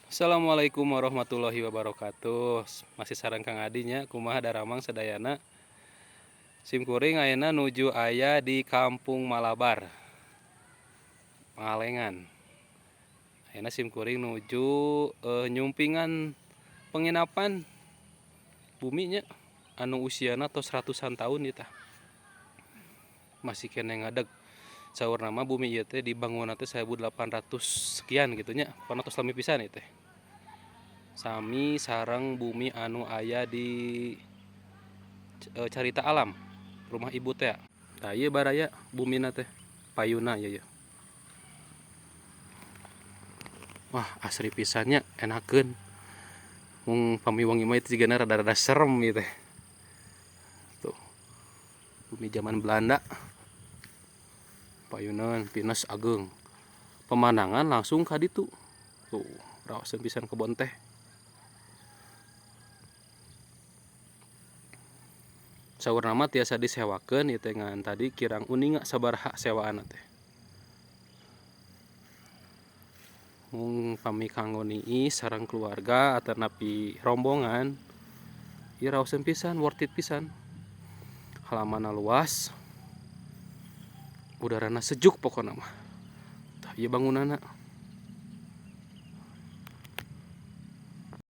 Assalamualaikum warahmatullahi wabarakatuh. Masih sareng Kang Adi nya, kumaha daramang sadayana. Sim kuring ayeuna nuju aya di Kampung Malabar, Pangalengan. Ayeuna sim kuring nuju nyumpingan penginapan bumi nya anu usiana tos ratusan tahun ieu tah. Masih keneh ngadeg. Saurna mah bumi ieu teh dibangunna teh 1800 sekian gitu nya, pokona tos lami pisan ieu teh. Sami sareng bumi anu aya di Carita Alam, rumah ibu teh. Tah ieu baraya bumina teh, payuna ieu. Wah, asri pisan nya, enakeun. Mung pami wengi mah ieu jigana rada-rada serem ieu teh. Tuh. Bumi zaman Belanda. Payunan pinus ageung. Pemandangan langsung ka ditu. Tuh, raoseun pisan kebon teh. Saurna mah tiasa disewakeun ieu teh ngan tadi kirang uninga sabaraha sewaanna teh. Mung pami kanggo niis sareng keluarga atanapi rombongan ieu raoseun pisan, worth it pisan. Halamanna luas. Udarana sejuk pokona mah. Tah ieu bangunanna.